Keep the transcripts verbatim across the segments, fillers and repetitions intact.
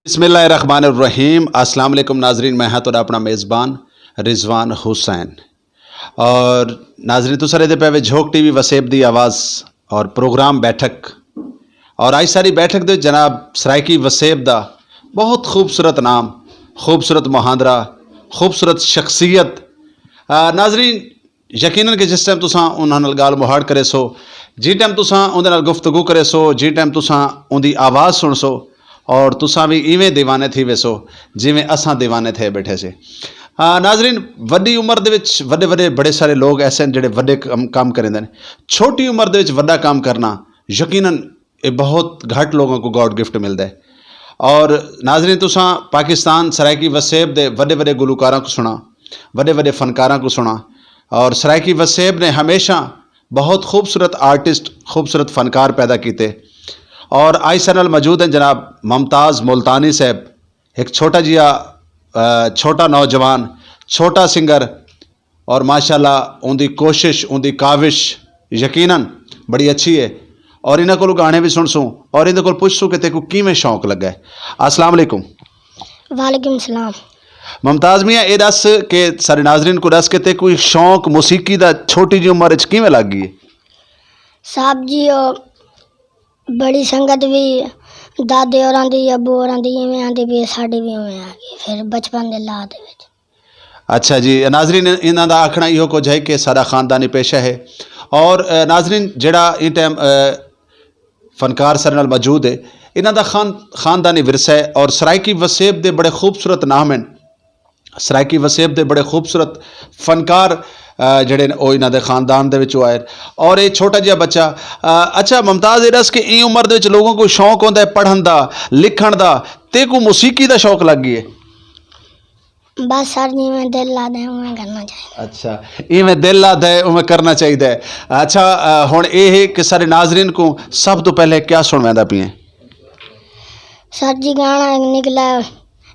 بسم اللہ الرحمن الرحیم۔ السلام علیکم ناظرین، میں ہاں تہاݙا اپݨا میزبان رضوان حسین۔ اور ناظرین، تساں ݙیہدے پئے وے جھوک ٹی وی وسیب دی آواز اور پروگرام بیٹھک۔ اور اڄ ساݙی بیٹھک دے وچ جناب سرائیکی وسیب دا بہت خوبصورت نام، خوبصورت مہاندرا، خوبصورت شخصیت۔ آ، ناظرین، یقیناً کہ جس ٹائم تساں انہاں نال ڳالھ مہاڑ کریسو، جیں ٹائم تساں اوندے نال گفتگو کریسو، جیں ٹائم تساں اوندی آواز سݨسو، اور تساں وی ایویں دیوانے تھی ویسو جیویں اساں دیوانے تھئے ٻیٹھے سے۔ آ، ناظرین، وݙی عمر دے وچ وݙے وݙے بڑے سارے لوگ ایسے ہن جیڑھے وݙے کم، کم کریندے ہن۔ چھوٹی عمر دے وچ وݙا کم کرݨا یقیناً اے بہت گھٹ لوگاں کوں گاڈ گفٹ ملدا ہے۔ اور ناظرین، تساں پاکستان سرائیکی وسیب دے وݙے وݙے گلوکاراں کوں سݨا، وݙے وݙے فنکاراں کوں سݨا، اور سرائیکی وسیب نے ہمیشہ بہت خوبصورت آرٹسٹ، خوبصورت فنکار پیدا کیتے۔ اور اڄ ساݙے نال موجود ہیں جناب ممتاز ملتانی صاحب، ہک چھوٹا جیہا، آ، چھوٹا نوجوان، چھوٹا سنگر، اور ماشاءاللہ اوندی کوشش، اوندی کاوش یقیناً بڑی اچھی ہے۔ اور انہاں کولوں گانے وی سݨسوں اور ایندے کول پچھسوں کہ تیکوں کیویں شوق لڳا ہے۔ السلام علیکم۔ وعلیکم السلام۔ ممتاز میاں، اے ݙس کہ ساݙے ناظرین کوں ݙس کہ تیکوں اے شوق موسیقی دا چھوٹی جی عمر وچ کیویں لڳ ڳئی ہے؟ صاحب جی، او بڑی سنگت وی، دادے ہوراں دی، ابو ہوراں دی، ایویں آندی پئی، ساݙی وی ایویں آ ڳئی، پھر بچپن دے لا دے وچ۔ اچھا جی ناظرین، انہاں دا آکھݨا ایہو کجھ ہے کہ ساݙا خاندانی پیشہ ہے۔ اور، اے، ناظرین، جیڑھا ایں ٹائم، اے، فنکار ساݙے نال موجود ہے، انہاں دا خان-، خاندانی ورثہ ہے اور سرائیکی وسیب دے بڑے خوبصورت نام ہن۔ سرائیکی وسیب دے بڑے خوبصورت فنکار، آ، جیڑھے نے، او انہاں دے خاندان دے وچوں آئے۔ اور اے چھوٹا جیہا بچہ، آ، اچھا ممتاز، اے ݙس کہ ایں عمر دے وچ لوگوں کوں شوق ہوندا ہے پڑھݨ دا، لکھݨ دا، تیکوں موسیقی دا شوق لڳ ڳیا ہے؟ بس سر، جیویں دل آہدا ہے، اوویں کرنا چاہیدا۔ اچھا، ایویں دل آہدا ہے، اوویں کرنا چاہیدا ہے۔ اچھا، آ، ہݨ اے ہے کہ ساݙے ناظرین کوں سب توں پہلے کیا سݨویندا پئیں؟ سر جی، گانا ہک نکلا،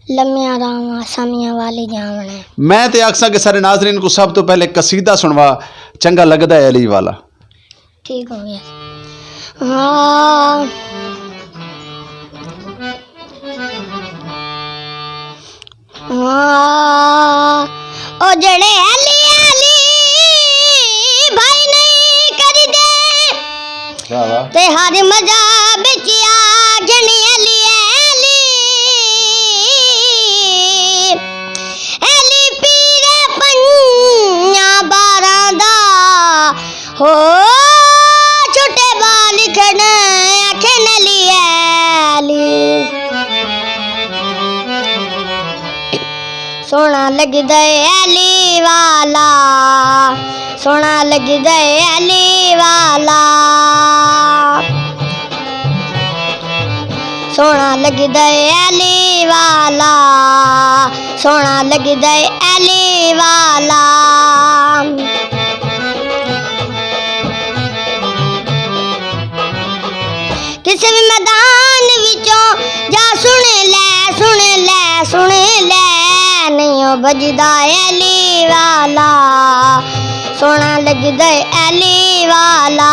لمیاں راہواں سامیاں والی جاوݨ ہے۔ میں تے آکھساں کہ ساݙے ناظرین کوں سب توں پہلے قصیدہ سݨوا، چنڳا لڳدا ہے علی والا۔ ٹھیک ہو ڳیا۔ ہاں۔ ہاں۔ او جیڑھے علی علی بھائی نہیں کریندے، کیا بات۔ تے ہر مذہب وچ آ ڳن علی علی، علی پیر پنجاں ٻاراں دا۔ ہو چھوٹے ٻال کھن آکھن علی علی۔ سوہݨا لڳدا ہے علی والا، سوہݨا لڳدا ہے علی والا، سوہݨا لڳدا ہے علی والا، سوہݨا لڳدا ہے علی والا۔ کسے وی میدان وچوں جا سݨ لے، سݨ لے، سݨ لے، نہیں او بڄدا علی والا، سوہݨا لڳدا علی والا۔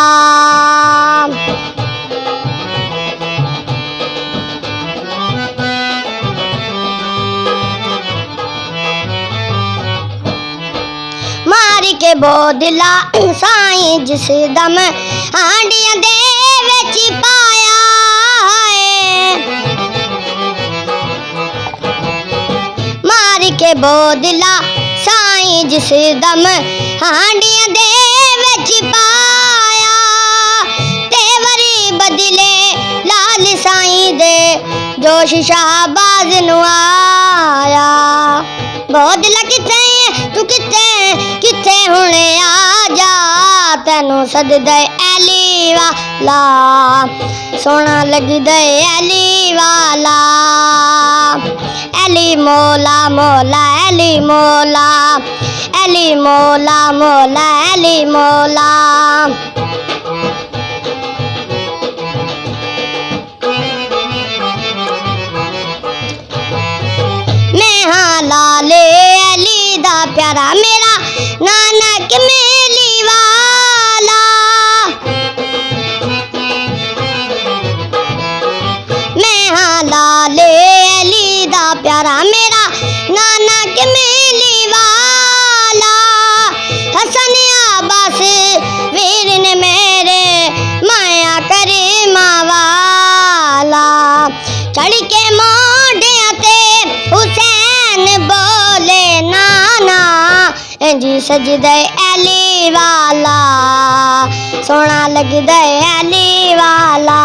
مار کے بودلا سائیں جس دم ہانڈیاں دے وچ پایا ہے۔ مار کے بودلا سائیں جس دم ہانڈیاں دے وچ پایا، تے وری بدلے لال سائیں دے جوش شہباز نو آیا۔ بودلا کتھے ہیں؟ توں کتھے ہیں؟ کتھے ہݨ آ جا، تینوں سݙدا ہے علی والا، سوہݨا لڳدا ہے علی والا۔ علی مولا، مولا علی مولا، علی مولا، مولا علی مولا۔ میں ہاں لال علی دا پیارا، میرا نانک میلی والا۔ میں ہاں لال پیارا میرا نانا کمیلی والا، حسن عباس ویر نے میرے، مایا کریمہ والا۔ چڑھ کے موڈیاں تے حسین بولے نانا، انجی سجدے علی والا، سوہݨا لڳدے علی والا۔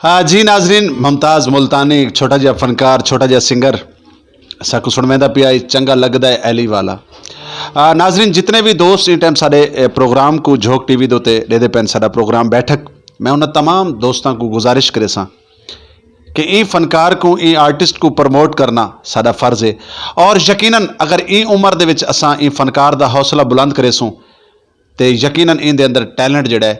ہاں جی ناظرین، ممتاز ملتانی، ہک چھوٹا جہا فنکار، چھوٹا جہا سنگر، ساکوں سݨویندا پیا ہے، چنڳا لڳدا ہے علی والا۔ آ، ناظرین، جتنے بھی دوست ایں ٹائم ساݙے، اے، پروگرام کوں جھوک ٹی وی دے اتے ݙیہدے پئن، ساݙا پروگرام بیٹھک، میں انہاں تمام دوستاں کوں گزارش کریساں کہ ایں فنکار کوں، ایں آرٹسٹ کوں پروموٹ کرنا ساݙا فرض ہے، اور یقیناً اگر ایں عمر دے وچ اساں ایں فنکار دا حوصلہ بلند کریسوں تے یقیناً ایندے اندر ٹیلنٹ جیڑھا ہے،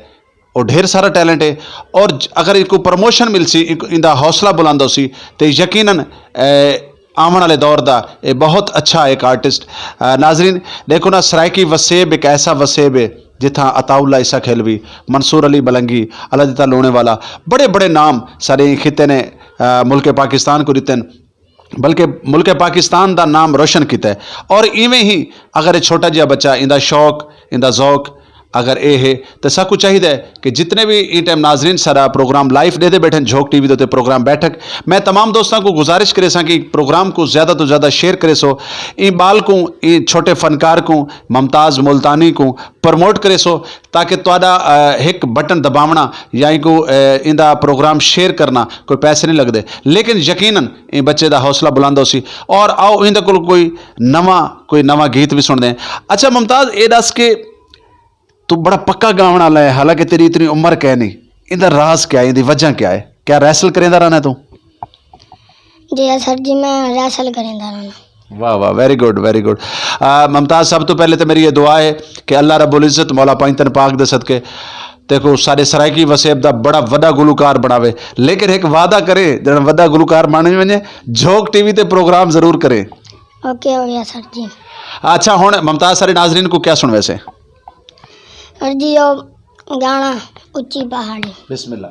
او ڈھیر سارا ٹیلنٹ ہے۔ اور ج-، اگر اینکوں پروموشن ملسی، اینکوں، ایندا حوصلہ بلند ہوسی، تے یقیناً، اے، آوݨ والے دور دا اے بہت اچھا ہک آرٹسٹ۔ اے، ناظرین، ݙیکھو نا، سرائیکی وسیب ہک ایسا وسیب ہے، جتھاں عطاء اللہ عیسیٰ کھلوی، منصور علی ملنگی، اللہ دتا لوݨے والا، بڑے بڑے نام ساݙے خطے نے، اے، ملک پاکستان کوں ݙتن۔ بلکہ ملک پاکستان دا نام روشن کیتا ہے۔ اور ایویں ہی اگر اے چھوٹا جہا بچہ، ایندا شوق، ایندا ذوق اگر اے ہے، تے ساکوں چاہیدا ہے کہ جتنے بھی ایں ٹائم ناظرین ساݙا پروگرام لائیو ݙیہدے بیٹھن، جھوک ٹی وی دے اتے پروگرام بیٹھک، میں تمام دوستاں کوں گزارش کریساں کہ پروگرام کوں زیادہ توں زیادہ شیئر کریسو، ایں ٻال کوں، ایں چھوٹے فنکار کوں، ممتاز ملتانی کوں پروموٹ کریسو، تاکہ تہاݙا، اے، ہک بٹن دباوݨا یا اینکوں، اے، ایندا پروگرام شیئر کرنا کوئی پیسے نہیں لڳدے، لیکن یقیناً ایں بچے دا حوصلہ بلند ہوسی۔ اور آؤ ایندے کول کوئی نواں، کوئی نواں گیت بھی سݨدے ہیں۔ اچھا ممتاز، اے ݙس کہ تو بڑا پکا گاوݨ والا ہے، حالانکہ تیری اتنی عمر کائنی، ایندا راز کیا ہے، ایندی وجہ کیا ہے؟ کیا ریہرسل کریندا رہنا ہے تو؟ جی ہاں سر جی، میں ریہرسل کریندا رہنا۔ واہ واہ، ویری گڈ، ویری گڈ۔ آ، ممتاز، سب تو پہلے تو میری یہ دعا ہے کہ اللہ رب العزت مولا پنجتن پاک دے صدقے تیکوں ساݙے سرائیکی وسیب دا بڑا وݙا گلوکار بݨاوے، لیکن ہک وعدہ کرے، جݙاں وݙا گلوکار بݨ ونڄے، جھوک ٹی وی تے پروگرام ضرور کرے۔ اوکے ہو گیا سر جی۔ اچھا، ہݨ ممتاز ساݙے ناظرین کوں کیا سݨویسے؟ سر جی، او گانا اچی پہاڑی۔ بسم اللہ۔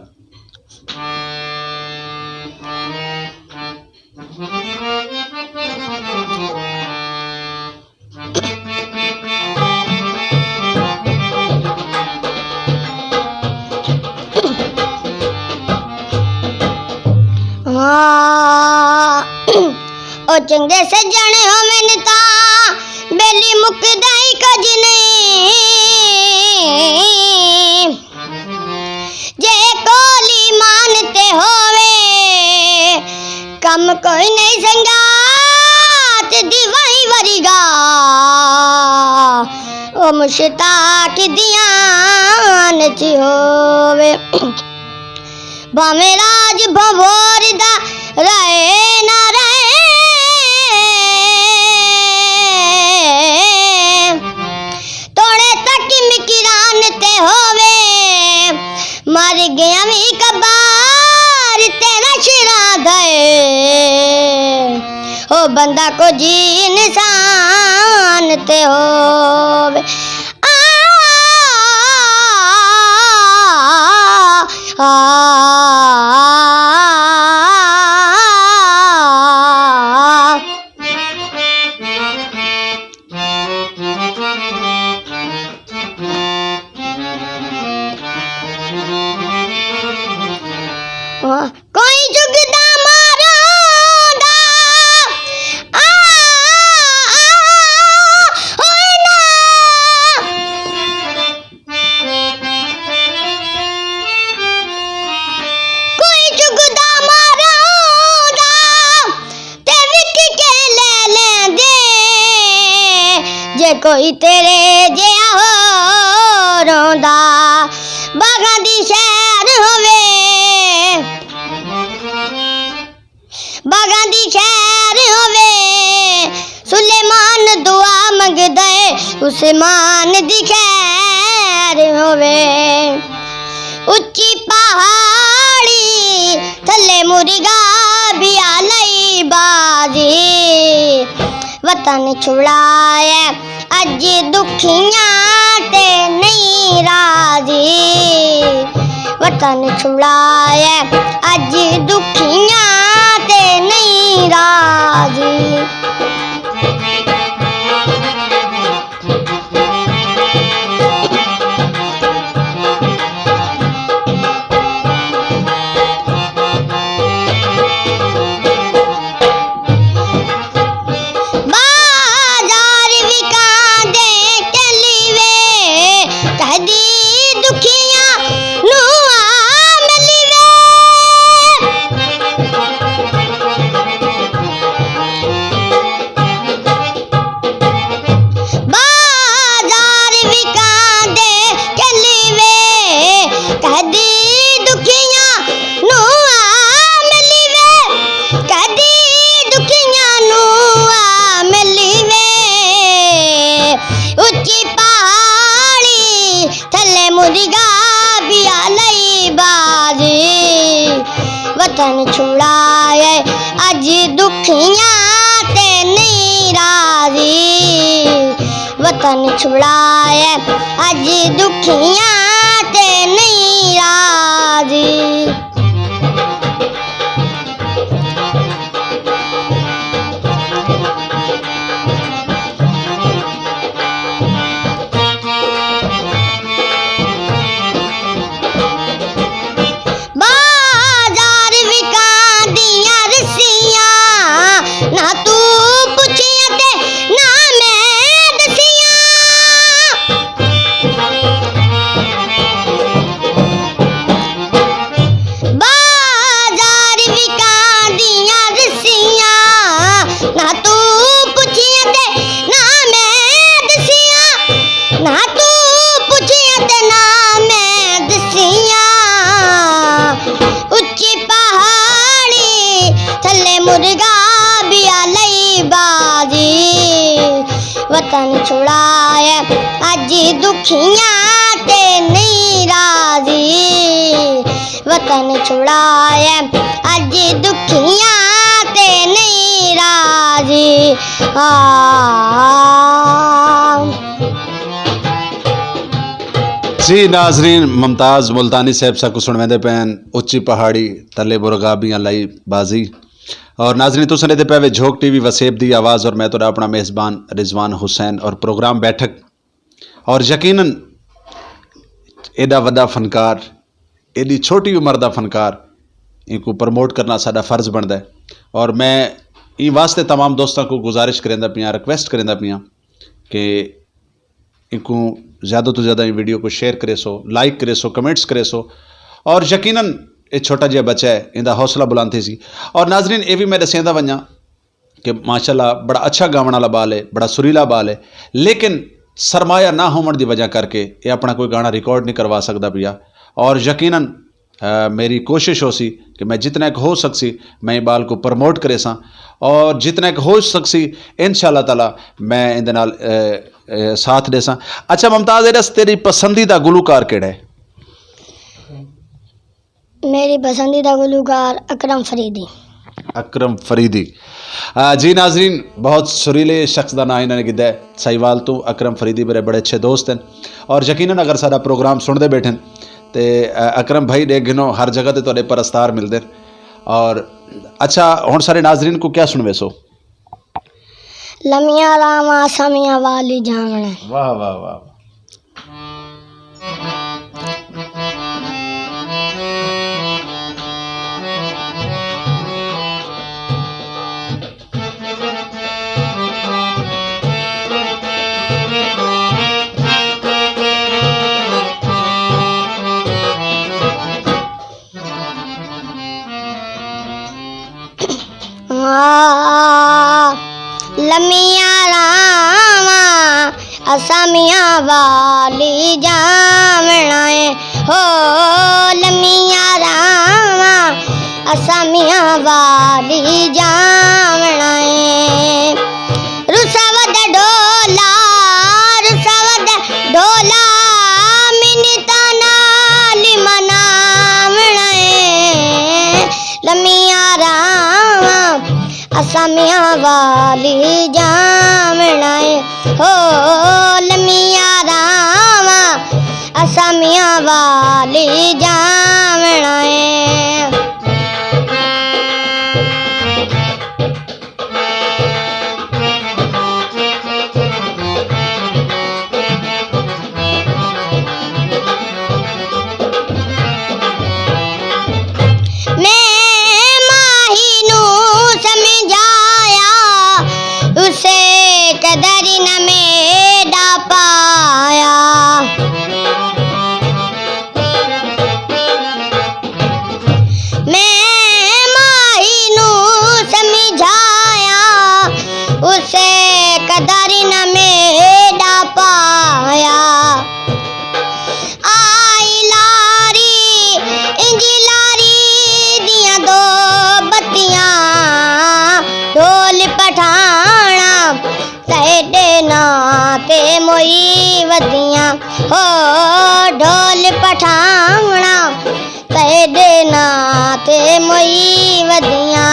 ہاں، او چنگے سڄݨ ہوون تاں ٻیلی مکدا ہی کجھ نہیں۔ جے کول ایمان تے ہووے، کم کوئی نہیں سنگت دی وہیں ورگا۔ او مشتاق دیاں نچ ہووے۔ بھاویں راج بھنور دا رہے نہ رہے، توڑے تک مکران تے ہووے، مر ڳیا وی قبر تے نشراں دے، او بندہ کجھ انسان تے ہووے۔ آ، آ، آ، آ۔ کوئی جڳدا ماروں دا، آ، آ، آ، ہوئے نا۔ کوئی جڳدا ماروں دا، تے وک کے لے لیندے۔ جے کوئی تیرے جیہا ہو روندا، باغاں دی شہر ہووے، باغاں دی شہر ہووے، سلیمان دعا منگدے، عثمان دی خیر ہووے۔ اچی پہاڑی تھلے مرغا بیا لئی بازی، وطن چھڑایا اڄ دکھیاں تے نہیں راضی، وطن چھڑائے اڄ ݙکھیاں تے نئیں راضی۔ بازار وکاندے چلی وے، کدی ݙکھیاں نوں آ ملی وے۔ بازار وکاندے چلی وے، کدی ݙکھیاں نوں آ ملی وے، کدی ݙکھیاں نوں آ ملی وے۔ اچی پہاڑی تھلے مرغا ٻیا لئی بازی، وطن چھڑائے اڄ ݙکھیاں تے نئیں راضی، وطن چھڑائے اڄ ݙکھیاں تے نئیں راضی۔ بازار وکاندیاں رسیاں، نہ توں پچھیاں تے نہ میں دسیاں۔ بازار وکاندیاں رسیاں، نہ توں پچھیاں تے نہ میں دسیاں، نہ توں پچھیاں تے نہ میں دسیاں۔ اچی پہاڑی تھلے مرغا ٻیا لئی بازی، وطن چھڑائے اڄ ݙکھیاں تے نئیں راضی، وطن چھڑائے اڄ ݙکھیاں تے نئیں راضی۔ آ۔ جی ناظرین، ممتاز ملتانی صاحب ساکوں سݨویندے پئے ہن اچی پہاڑی تلے مرغا ٻیاں لئی بازی۔ اور ناظرین، تساں ݙیہدے پئے وے جھوک ٹی وی وسیب دی آواز، اور میں تہاݙا اپݨا میزبان رضوان حسین، اور پروگرام بیٹھک۔ اور یقیناً ایݙا وݙا فنکار، ایݙی چھوٹی عمر دا فنکار، اینکوں پروموٹ کرݨا ساݙا فرض بݨدا ہے۔ اور میں ایں واسطے تمام دوستاں کوں گزارش کریندا پیاں، ریکویسٹ کریندا پیاں کہ اینکوں زیادہ توں زیادہ ایں ویڈیو کوں شیئر کریسو، لائک کریسو، کمنٹس کریسو، اور یقیناً اے چھوٹا جیہا بچہ ہے، ایندا حوصلہ بلند تھیسی۔ اور ناظرین، اے وی میں ݙسیندا ونڄاں کہ ماشاءاللہ بڑا اچھا ڳاوݨ والا ٻال ہے، بڑا سریلا ٻال ہے، لیکن سرمایہ نہ ہووݨ دی وجہ کر کے اے اپݨا کوئی ڳاݨا ریکارڈ نہیں کروا سڳدا پیا۔ اور یقیناً، آ، میری کوشش ہوسی کہ میں جتنا ک ہو سڳسی میں ایں ٻال کوں پروموٹ کریساں، اور جتنا ک ہو سڳسی انشاءاللہ تعالیٰ میں ایندے نال، آ، آ، ساتھ ݙیساں۔ اچھا ممتاز، اے ݙس تیݙی پسندیدہ گلوکار کیڑھا ہے؟ میݙی پسندیدہ گلوکار اکرم فریدی۔ اکرم فریدی۔ آ، جی ناظرین، بہت سریلے شخص دا ناں انہاں نے گھدا ہے۔ ساہیوال توں اکرم فریدی میرے بڑے اچھے دوست ہیں، اور یقیناً اگر ساݙا پروگرام سݨدے ٻیٹھن تے، آ، اکرم بھائی ݙیکھ گھنو، ہر جگہ تے تہاݙے پرستار ملدے۔ اور اچھا، ہݨ سارے ناظرین کوں کیا سݨویسو؟ لمیاں راہواں اسامیاں والی جاوݨ۔ واہ واہ واہ واہ۔ آ، لمیاں راہواں اسامیاں والی جاوݨ اے، ہو لمیاں راہواں اسامیاں والی جاوݨ اے۔ رسا ودا ڈھولا، رسا ودا ڈھولا، منتاں نال مناوݨ اے۔ لمیاں راہواں اسامیاں والی جاوݨ اے، ہو لمیاں راہواں اسامیاں والی جاوݨ نہ میݙا پایا۔ میں ماہی نوں سمجھایا، اسے قدر نہ میݙا پایا۔ آئی لاری، انج لاری دیاں دو بتیاں، ڈھول پٹھاݨا تیݙے ناں تے موئی ودیاں، ہو ڈھول پٹھاوݨا تیݙے ناں تے موئی ودیاں۔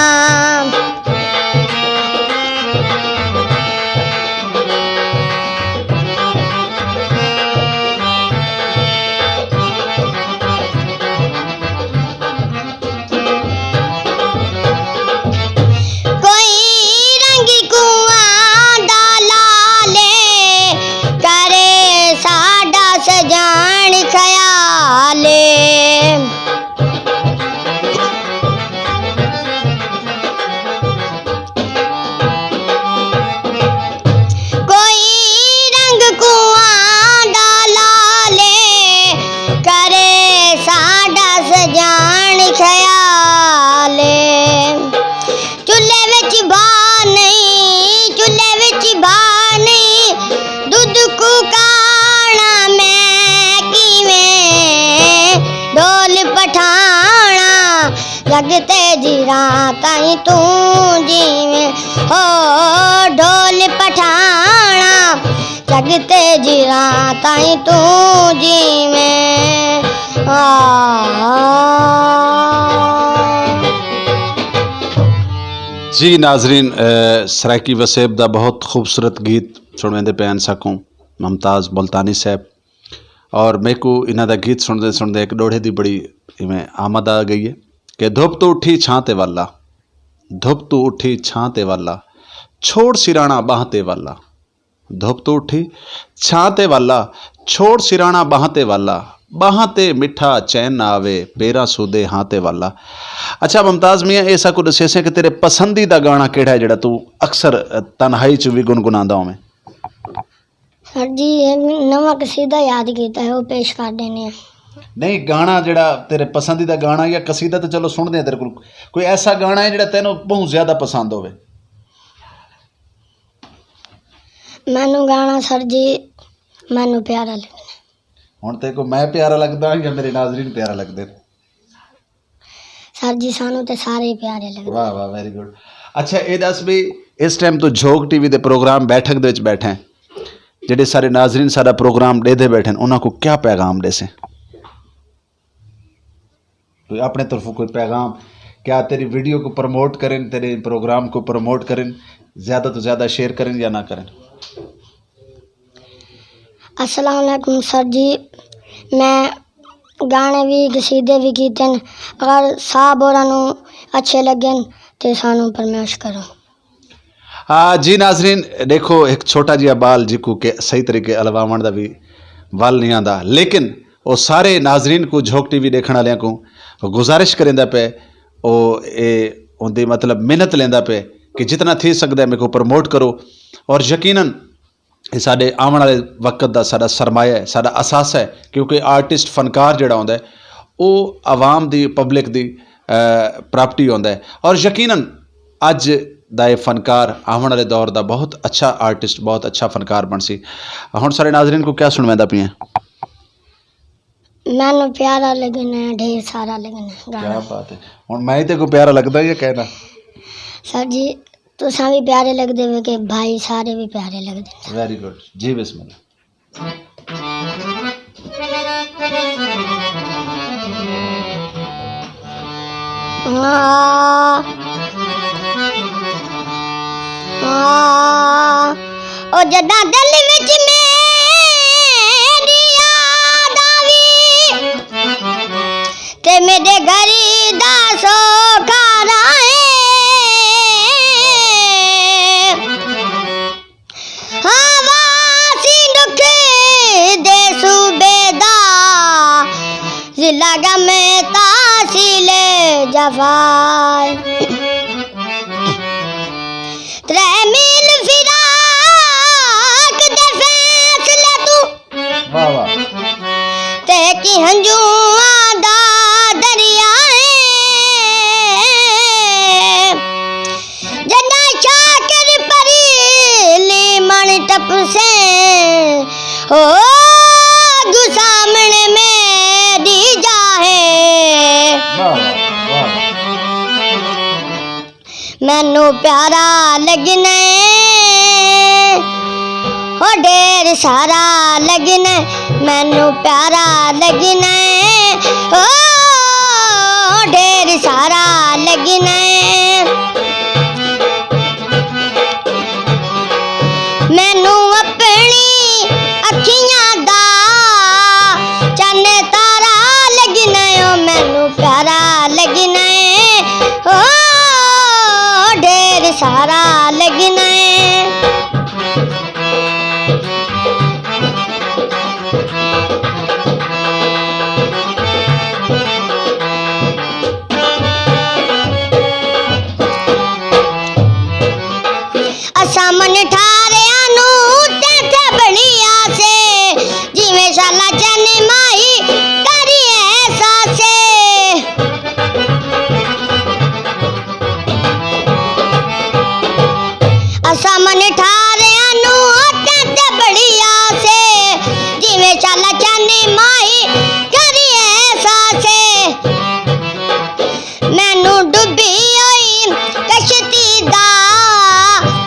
کوئی رنگ کوں آندا لالے، کرے ساݙا سڄݨ خیالے۔ کوئی رنگ کوں آندا لالے، کرے ساݙا سڄݨ خیالے۔ چولھے وچ بھا نئیں، چولھے وچ بھا نئیں، ݙدھ کوں کاڑھاں میں کیویں؟ ڈھول پٹھاوݨا جڳ تے جیراں تائیں توں جیویں، ہو ڈھول پٹھاوݨا جڳ تے جیراں تائیں توں جیویں۔ آ۔ جی ناظرین، اے، سرائیکی وسیب دا بہت خوبصورت گیت سݨویندے پئے ہن ساکوں ممتاز ملتانی صاحب، اور میکوں انہاں دا گیت سݨدے سݨدے ہک ݙوہڑے دی بڑی ایویں آمد آ ڳئی ہے کہ دھپ توں اٹھی چھاں تے والا، دھپ توں اٹھی چھاں تے والا، چھوڑ سراݨا ٻانہہ تے والا۔ دھپ توں اٹھی چھاں تے والا، چھوڑ سراݨا ٻانہہ تے والا، ٻانہہ تے مٹھا چین نہ آوے، پیراں سودے ہاں تے والا۔ اچھا ممتاز میاں، اے ساکوں ݙسیسیں کہ تیرے پسندیدہ گانا کیڑھا ہے جیڑھا توں اکثر، اے، تنہائی چ وی گنگناندا ہوویں؟ سر جی، ہک نواں قصیدہ یاد کیتا ہے، او پیش کر ݙینے ہیں۔ نہیں، گانا جیڑھا تیرے پسندیدہ گانا یا قصیدہ تے چلو سݨدے ہیں تیرے کول۔ کوئی ایسا گانا ہے جیڑھا تینوں بہت زیادہ پسند ہووے؟ مینوں گانا سر جی، مینوں پیارا لڳدا ہے۔ ہݨ تیکوں میں پیارا لڳدا ہاں یا میرے ناظرین پیارا لڳدے؟ سر جی، سانوں تے سارے ہی پیارے لڳدے۔ واہ واہ، ویری گڈ۔ اچھا، اے ݙس بھی، اس ٹائم توں جھوک ٹی وی دے پروگرام بیٹھک دے وچ بیٹھے ہیں، جیڑھے سارے ناظرین سارا پروگرام ݙیہدے بیٹھے ہیں، انہاں کوں کیا پیغام ݙیسیں؟ کوئی اپݨے طرفوں کوئی پیغام، کیا تیری ویڈیو کوں پروموٹ کرن، تیرے پروگرام کوں پروموٹ کرن، زیادہ توں زیادہ شیئر کرن یا نہ کرن؟ السلام علیکم سر جی، میں گانے وی قصیدے وی کیتن، اگر صاحب ہوراں نوں اچھے لڳن تے سانوں پرمیش کرو۔ آ، جی ناظرین، ݙیکھو ہک چھوٹا جیہا ٻال جیکوں کہ صحیح طریقے الواوݨ دا وی ول نہیں آندا، لیکن او سارے ناظرین کوں، جھوک ٹی وی ݙیکھݨ آلیاں کوں گزارش کریندا پئے، او اے اوندی مطلب محنت لیندا پئے کہ جتنا تھی سڳدا ہے میکوں پروموٹ کرو، اور یقیناً اے ساݙے آوݨ والے وقت دا ساݙا سرمایہ ہے، ساݙا اثاثہ ہے، کیونکہ آرٹسٹ، فنکار جیڑھا ہوندا ہے، او عوام دی، پبلک دی، اے، پراپرٹی ہوندا ہے۔ اور یقیناً اڄ دا اے فنکار آوݨ والے دور دا بہت اچھا آرٹسٹ، بہت اچھا فنکار بݨسی۔ ہݨ سارے ناظرین کوں کیا سݨویندا پئیں؟ مینوں پیارا لڳنا ہے، ڈھیر سارا لڳنا ہے گانا۔ کیا بات ہے۔ ہݨ میں ہی تیکوں پیارا لڳدا یا کہنا؟ سر جی، تساں وی پیارے لڳدے وے کہ بھائی سارے وی پیارے لڳدے۔ ویری گڈ۔ جی بسم اللہ۔ آ، آ، او جݙاں دل وچ میݙی یاد آوی، تے میݙے گھر دا سوکھا راہے۔ ہاں واسی ݙکھ دے صوبے دا، ضلع غم تحصیل جفا۔ ترے میل پھرا واہ واہ۔ تے کی ہنجواں دا دریا ہے، جݙاں شاکر پری لیمݨ ٹپسے، او اڳوں سامݨے میݙی جا ہے۔ واہ واہ، واہ واہ۔ مینوں پیارا لڳنا ہے، او ڈھیر سارا لڳنا ہے، مینوں پیارا لڳنا ہے، او ڈھیر سارا لڳنا ہے۔ مینوں اپݨی اکھیاں دا چن تارا لڳنا ہے، او مینوں پیارا لڳنا ہے، او ڈھیر سارا لڳنا ہے۔ اساں من ٹھاریاں نوں تیں تھبڑی آسے، جیویں شالا چن ماہی کری احساسے۔ اساں من ٹھاریاں نوں تیں تھبڑی آسے، جیویں شالا چن ماہی کری احساسے۔ مینوں ڈبی ہوئی کشتی دا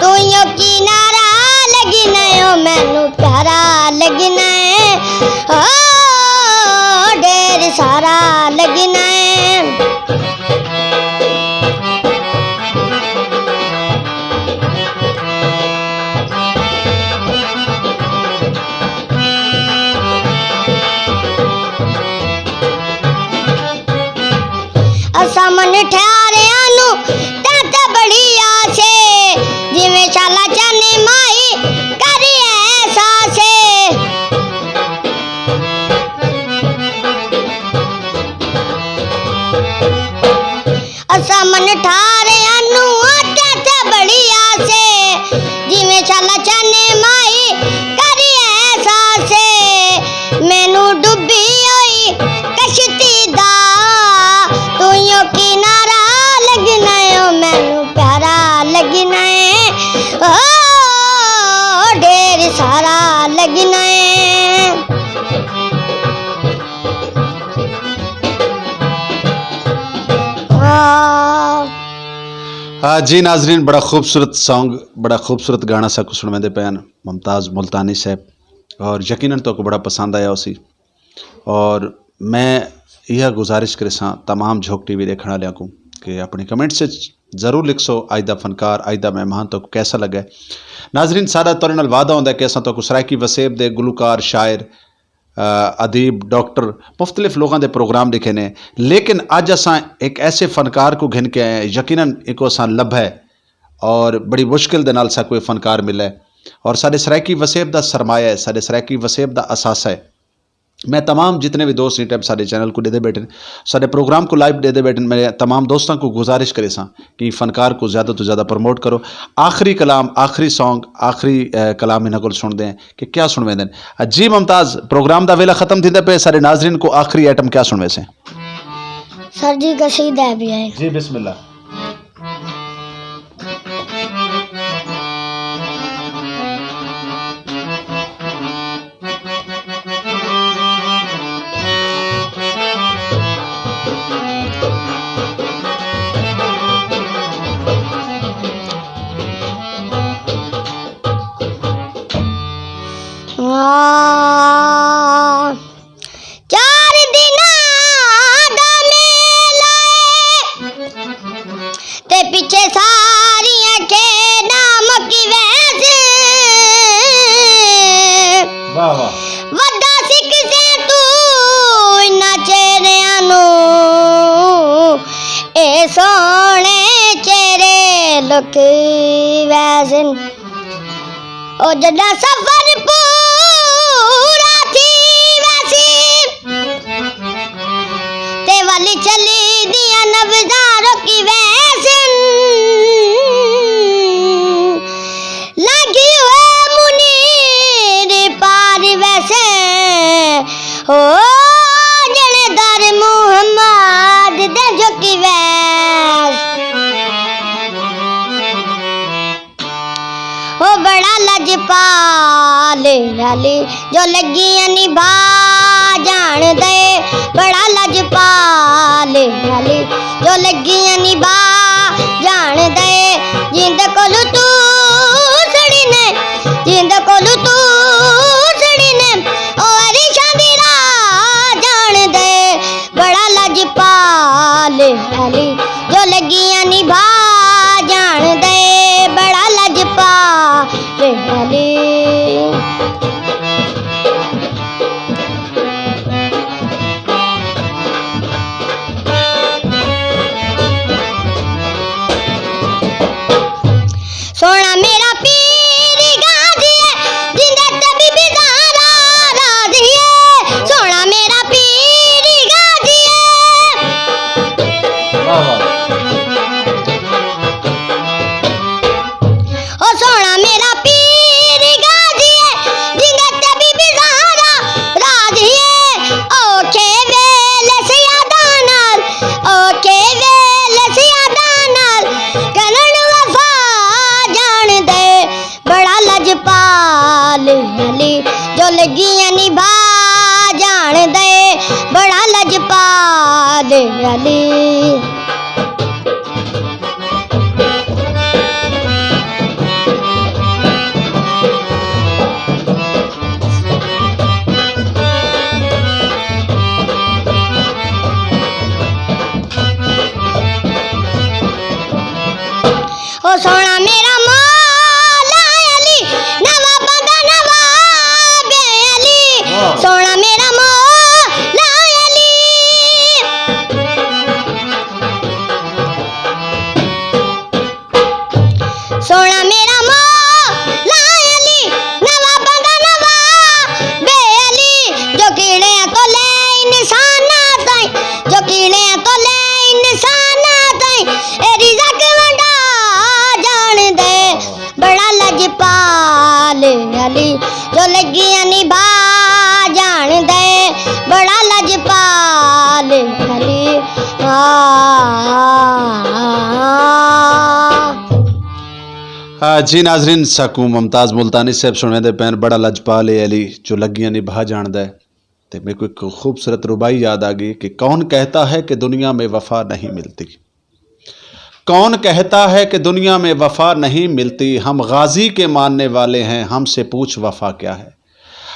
توں ایہو کنارہ لڳنا ہے، او مینوں پیارا لڳنا ہے، او ڈھیر سارا لڳنا ہے۔ اساں من ٹھاریاں نوں تیں تھبڑی آسے، جیویں شالا چن ماہی کری احساسے۔ اساں من ٹھاریاں نوں تیں تھبڑی آسے، جیویں شالا چن ماہی کری احساسے۔ مینوں ڈبی ہوئی کشتی دا توں ایہو کنارہ لڳنا ہے، او مینوں پیارا لڳنا ہے، او ڈھیر سارا لڳنا ہے۔ آ، جی ناظرین، بڑا خوبصورت سانگ، بڑا خوبصورت گانا ساکوں سݨویندے پئے ہن ممتاز ملتانی صاحب، اور یقیناً تہاکوں بڑا پسند آیا ہوسی۔ اور میں ایہا گزارش کریساں تمام جھوک ٹی وی ݙیکھݨ والیاں کوں کہ اپݨے کمنٹس وچ ضرور لکھسو، اڄ دا فنکار، اڄ دا مہمان تہاکوں کیسا لڳا ہے۔ ناظرین، ساݙا تہاݙے نال وعدہ ہوندا ہے کہ اساں تہاکوں سرائیکی وسیب دے گلوکار، شاعر، آ، ادیب، ڈاکٹر، مختلف لوگاں دے پروگرام ݙکھینے، لیکن اڄ اساں ہک ایسے فنکار کوں گھن کے آئے ہیں، یقیناً ایکوں اساں لبھا ہے اور بڑی مشکل دے نال ساکوں اے فنکار ملا ہے اور ساݙے سرائیکی وسیب دا سرمایہ ہے، ساݙے سرائیکی وسیب دا اثاثہ ہے۔ میں تمام جتنے وی دوست ایں ٹائم ساݙے چینل کوں ݙیہدے ٻیٹھن، ساݙے پروگرام کوں لائیو ݙیہدے ٻیٹھن، میں تمام دوستاں کوں گزارش کریساں کہ فنکار کوں زیادہ توں زیادہ پروموٹ کرو۔ آخری کلام، آخری سانگ، آخری، اے، کلام انہاں کول سݨدے ہیں کہ کیا سݨویندن۔ جی ممتاز، پروگرام دا ویلا ختم تھیندا پئے، ساݙے ناظرین کوں آخری آئٹم کیا سݨویسیں؟ سر جی، قصیدہ ہے بھی ہے۔ جی، بسم اللہ۔ آ، چار دناں دا میلہ ہے، تے پچھے ساریاں کھیݙاں مکی ویسن۔ واہ واہ۔ ودا سکھسیں توں انہاں چہریاں نوں، اے سوہݨے چہرے لکی ویسن۔ او جݙاں سفر پورا تھی ویسی، تے ول چلی دیاں نبضاں رکی ویسن۔ لڳی ہوئے منیر پار ویسے۔ لجپال علی، جو لڳیاں نبھا ڄاݨدے، بڑا لجپال علی، جو لڳیاں نبھا ڄاݨدے، جیندے کولوں توں سڑی نے، جیندے کولوں توں سڑی نے، او عریشاں دی راہ ڄاݨدے، بڑا لجپال علی، جو لڳیاں نبھا ڄاݨدے، بڑا لجپال علی۔ سوہݨا میرا پیر غازی ہے، جیندے تے بی بی زہرا راضی ہے۔ سوہݨا میرا پیر غازی ہے۔ واہ واہ۔ او سوہݨا میرا پیر غازی ہے، جیندے تے بی بی زہرا راضی ہے۔ اوکھے ویلے سیاداں نال، اوکھے ویلے سیاداں نال، کرݨ وفا ڄاݨدے، بڑا لجپال علی، جو لڳیاں نبھا ڄاݨدے، بڑا لجپال علی۔ او سوہݨا میرا مولا علی، نواباں دا نواب علی۔ واہ۔ سوہݨا میرا مولا علی۔ سوہݨا میرا مولا علی، نواباں دا نواب علی، جو کیڑیاں توں لے انساناں تائیں، جو کیڑیاں توں لے انساناں تائیں، اے رزق ونڈا ڄاݨدے، بڑا لجپال علی، جو لڳیاں نبھا ڄاݨدے، بڑا لجپال علی۔ آ، آ، آ، آ۔ آ، جی ناظرین، ساکوں ممتاز ملتانی صاحب سݨیندے پئن، بڑا لجپال اے علی، جو لڳیاں نبھا ڄاݨدے۔ تے میکوں ہک خوبصورت رباعی یاد آ ڳئی کہ کون کہتا ہے کہ دنیا میں وفا نہیں ملتی، کون کہتا ہے کہ دنیا میں وفا نہیں ملتی، ہم غازی کے ماننے والے ہیں، ہم سے پوچھ وفا کیا ہے۔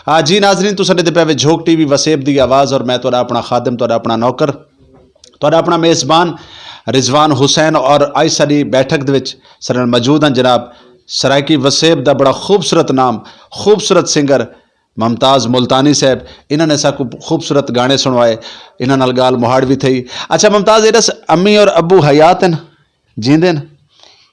آ، جی ناظرین، تساں ݙیہدے پئے وے جھوک ٹی وی وسیب دی آواز، اور میں تہاݙا اپݨا خادم، تہاݙا اپݨا نوکر، تہاݙا اپݨا میزبان رضوان حسین، اور اڄ ساݙی بیٹھک دے وچ ساݙے نال موجود ہیں جناب سرائیکی وسیب دا بڑا خوبصورت نام، خوبصورت سنگر ممتاز ملتانی صاحب۔ انہاں نے ساکوں خوبصورت گانے سݨوائے، انہاں نال ڳالھ مہاڑ وی تھئی۔ اچھا ممتاز، اے ݙس، امی اور ابو حیات ہن؟ جیندے ہن؟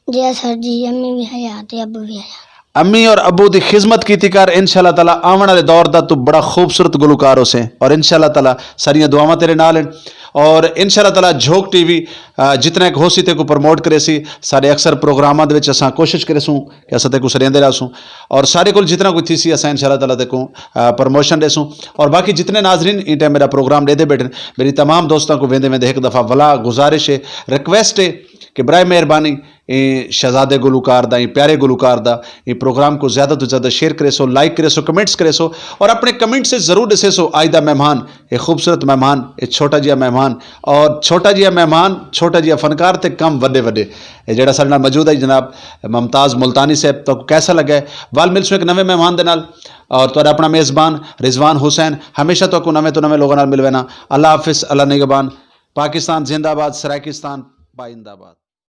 جی سر جی، امی وی حیات ہے، ابو وی حیات۔ امی اور ابو دی خدمت کیتی کر، انشاءاللہ تعالیٰ آوݨ والے دور دا توں بڑا خوبصورت گلوکار ہوسیں، اور انشاءاللہ تعالیٰ ساݙیاں دعاواں تیݙے نال ہن۔ اور انشاءاللہ تعالیٰ جھوک ٹی وی، آ، جتنا ہک ہوسی تیکوں پروموٹ کریسی، ساݙے اکثر پروگراماں دے وچ اساں کوشش کریسوں کہ اساں تیکوں سݙیندے رہسوں، اور ساݙے کول جتنا کچھ تھیسی اساں انشاءاللہ تعالیٰ تیکوں، آ، پروموشن ݙیسوں۔ اور باقی جتنے ناظرین ایں ٹائم میݙا پروگرام ݙیہدے ٻیٹھن، میݙی تمام دوستاں کوں ویندے ویندے ہک دفعہ ولا گزارش ہے، ریکویسٹ ہے کہ برائے مہربانی ایں شہزادے گلوکار دا، ایں پیارے گلوکار دا، ایں پروگرام کوں زیادہ توں زیادہ شیئر کریسو، لائک کریسو، کمنٹس کریسو، اور اپݨے کمنٹ سے ضرور ݙسیسو اڄ دا مہمان، اے خوبصورت مہمان، اے چھوٹا جیہا مہمان، اور چھوٹا جیہا مہمان، چھوٹا جیہا فنکار تے کم وݙے وݙے۔ اے جیڑھا ساݙے نال موجود ہے جناب ممتاز ملتانی صاحب، تہاکوں کیسا لڳا ہے؟ ول ملسوں ہک نویں مہمان دے نال، اور تہاݙا اپݨا میزبان رضوان حسین، ہمیشہ تہاکوں نویں توں نویں لوکاں نال ملوینا۔ اللہ حافظ، اللہ نگہبان۔ پاکستان زندہ باد، سرائیکستان پائندہ باد۔